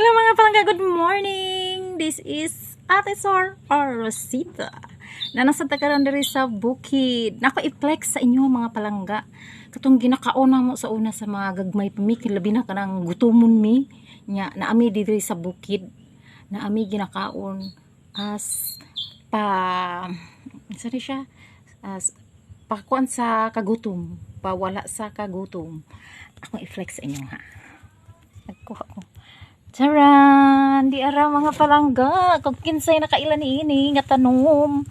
Hello, mga palangga, good morning! This is Ate Sor or Rosita. Na nasa karon diri sa bukid. Nako i-flex sa inyo, mga palangga. Katong ginakaon mo sa una sa mga gagmay pa mi, labi na kanang gutomon mi. Nya naami diri sa bukid. Naami ginakaon as pa sa ni siya as pakuan sa kagutom, pawala sa kagutom. Akong i-flex sa inyo ha. Nagkuha ko. Charan! Di ara, mga palangga. Kung kinsay nakaila ni ini nga tanom.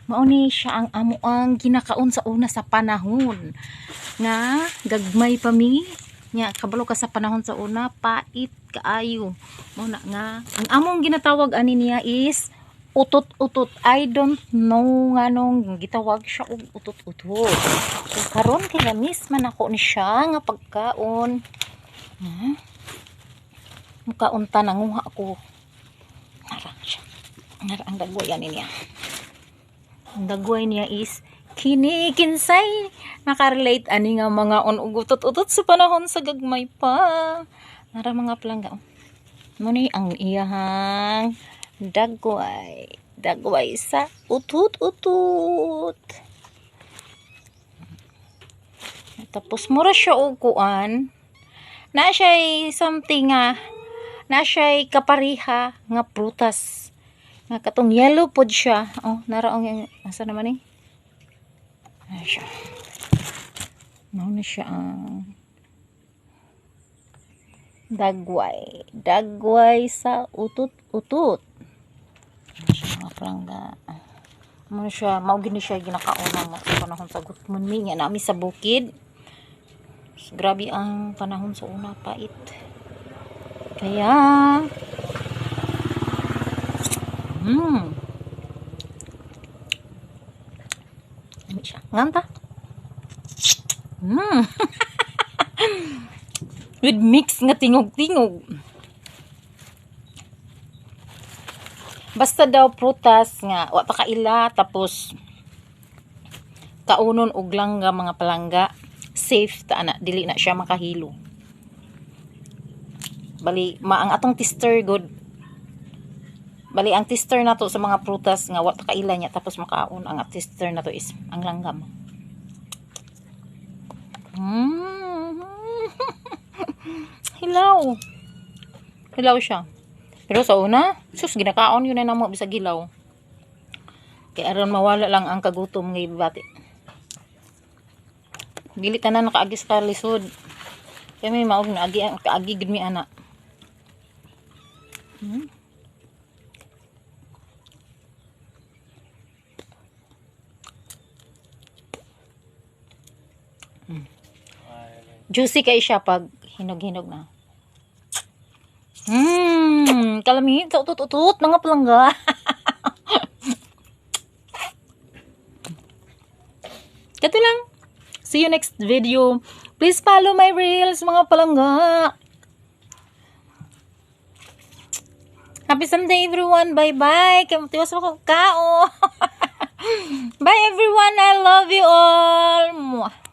Mao ni siya ang amo ang ginakaon sa una sa panahon nga gagmay pa mi. Nya kabalo ka sa panahon sa una, pait kaayo. Mao na nga ang among ginatawag ani niya is utot-utot. I don't know nganong gitawag siya og utot-utot. So karon kay na-miss man ako ni siya nga pagkaon. Ha? Mukaunta, nanguha ako. Nara siya. Nara ang dagway ani niya. Ang dagway niya is kini. Kinsay nakarelate ani nga mga on ug utot-utot sa panahon sa gagmay pa? Nara, mga palangga. Mo ni ang iyahang dagway. Dagway sa utot-utot. Tapos mura siya og kuan. Na siya something nga na siya kapariha nga prutas. Nga katong yellow pod siya. Oh, nara ang asa naman eh. Ay siya. Mao na siya ang dagway. Dagway sa utot-utot. Ano siya, mga palangga. Mao na siya, mao gini siya ginakaon mo sa panahon sa gutmon mi nga nami sa bukid. Grabe ang panahon sa una, pait. Kaya Ano siya? Nganta. With mix nga tingog-tingog. Basta daw prutas nga wa pa kaila tapos kaunon og langga, mga palangga, safe ta ana, dili na siya makahilo. Bali ma ang atong tester good. Bali ang tester nato sa mga prutas nga wa ta kaila niya tapos makaon, ang tester nato is ang langgam. Hilaw. Hilaw siya. Pero sa una, sus, ginakaon yun na namo bisag hilaw. Kay aron mawala lang ang kagutom ngay bati. Dili tanan nakaagi sa lisod. Kaya may maog na agi kaagi gid mi ana. Juicy kay siya pag hinog-hinog na. Kalami sa utot-utot, mga palangga. Kato lang. See you next video. Please follow my reels, mga palangga. Happy Sunday, everyone. Bye-bye. Kaya tiwas mo kao. Bye, everyone. I love you all. Mwah.